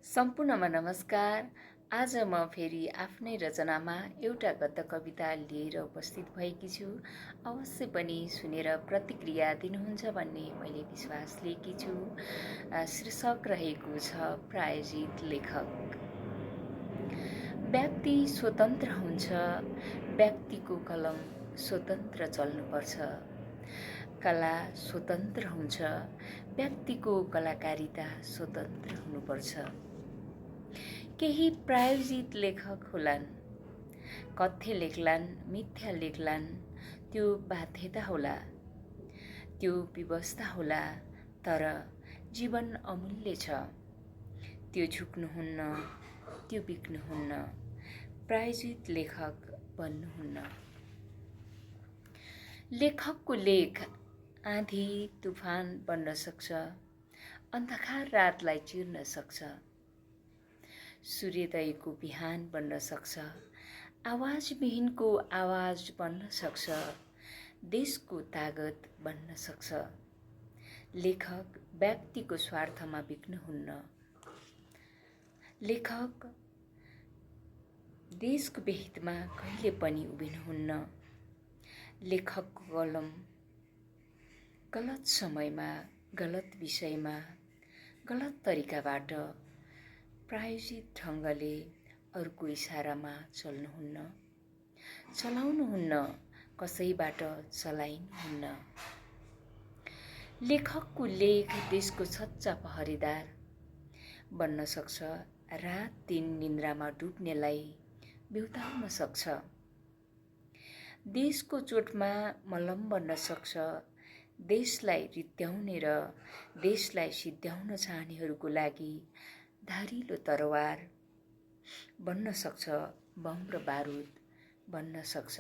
सम्पूर्णमा नमस्कार। आज म फेरि आफ्नै रचनामा एउटा गद्य कविता लिएर उपस्थित भएकी छु। अवश्य पनि सुनेर प्रतिक्रिया दिनुहुन्छ भन्ने मैले विश्वास लिएकी छु। शीर्षक रहेको छ प्रायोजित लेखक। व्यक्ति स्वतन्त्र हुन्छ, व्यक्तिको कलम स्वतन्त्र चल्नुपर्छ। कला स्वतन्त्र हुन्छ, व्यक्तिको कलाकारिता स्वतन्त्र हुनुपर्छ। केही प्रायोजित लेखक होलान्, कथ्य लेख्लान्, मिथ्या लेख्लान्, त्यो बाध्यता होला, त्यो व्यवस्था होला, तर जीवन अमूल्य छ। त्यो झुक्नुहुन्न, त्यो बिक्नुहुन्न, प्रायोजित लेखक बन्नुहुन्न। लेखकको लेख आँधी तुफान बन्न सक्छ, अन्धकार रातलाई चिर्न सक्छ, सूर्योदयको बिहान बन्न सक्छ, आवाजविहीनको आवाज बन्न सक्छ, देशको तागत बन्न सक्छ। लेखक व्यक्तिको स्वार्थमा बिक्नुहुन्न। लेखक देशको बेहितमा कहिले पनि उभिनुहुन्न। लेखकको कलम गलत समयमा, गलत विषयमा, गलत तरिकाबाट प्रायोजित ढङ्गले अरूको इसारामा चलाउनुहुन्न, कसैबाट चलाइनुहुन्न। लेखकको लेख देशको सच्चा पहरेदार बन्न सक्छ, रात दिन निन्द्रामा डुब्नेलाई बिउताउन सक्छ। देशको चोटमा मलम बन्न सक्छ, देशलाई रित्याउने र देशलाई सिद्ध्याउन चाहनेहरूको लागि धारिलो तरवार बन्न सक्छ, बम र बारुद बन्न सक्छ।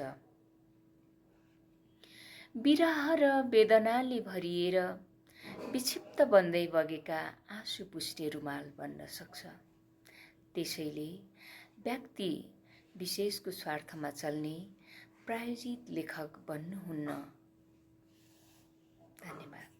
विरह र वेदनाले भरिएर विक्षिप्त बन्दै बगेका आँसु पुस्ने रुमाल बन्न सक्छ। त्यसैले व्यक्ति विशेषको स्वार्थमा चल्ने प्रायोजित लेखक बन्नुहुन्न। धन्यवाद।